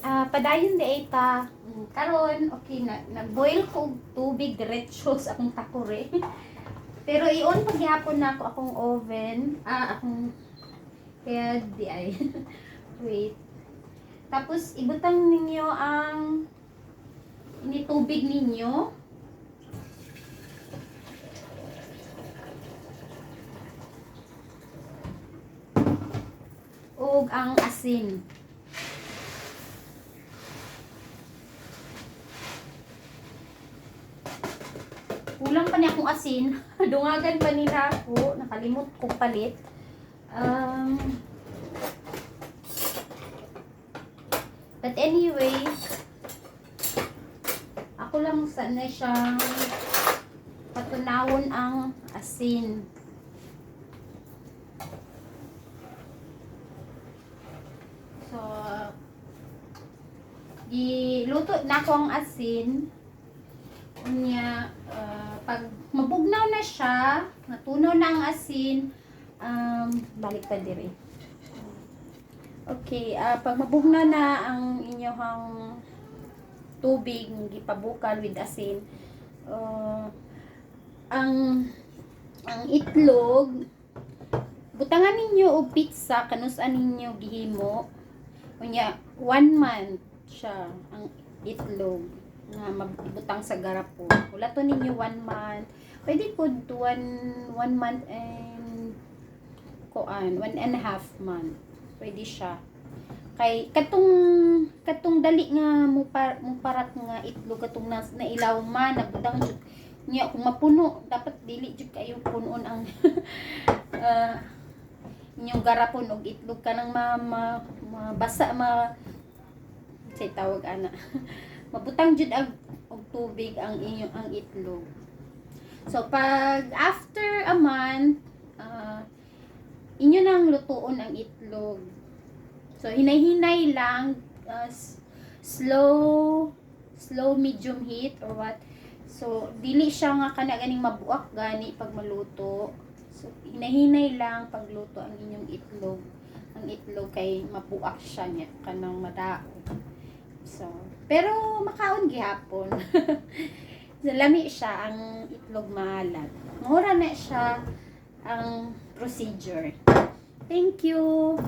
Padayon di ta. Karon, okay na, nag-boil ko og tubig diretso sa akong takore. Pero i-on paghapon na ako akong oven, akong kaya di ay. Wait. Tapos ibutang ninyo ang ini tubig ninyo. Ug ang asin. Kulang pa niya akong asin. Dungagan pa nila ako. Nakalimot kong palit. But anyway, ako lang sana siyang patunawon ang asin. So, giluto na ko ang asin. Unya, pag mabugnaw na siya, natunaw na ang asin, balik pa dire. Okay, pag mabugnaw na ang inyong tubig gipabukal with asin, ang itlog butangan ninyo og pizza kanusa ninyo gihimo. Unya, one month siya ang itlog nga mabutang sa garapon. Wala to ninyo one month. Pwede po one month and kuan, 1.5 month. Pwede siya. Kay katong katong dali nga mo parat nga itlog katong nailaw man nabutang jud niya kung mapuno, dapat dili jud kayo punon ang inyong garapon og itlog kanang mabasa, ma say tawag ana, mabutang jud ang og tubig ang inyong ang itlog. So pag after a month, inyo nang lutuon ang itlog. So hinay-hinay lang, slow slow medium heat or what. So dili siya nga kana ganing mabuak gani pag maluto. So hinay-hinay lang pagluto ang inyong itlog. Ang itlog kay mabuak siya niya kanang madao. So pero makaon gihapon. So, lami siya ang itlog maalat. Mura na siya ang procedure. Thank you.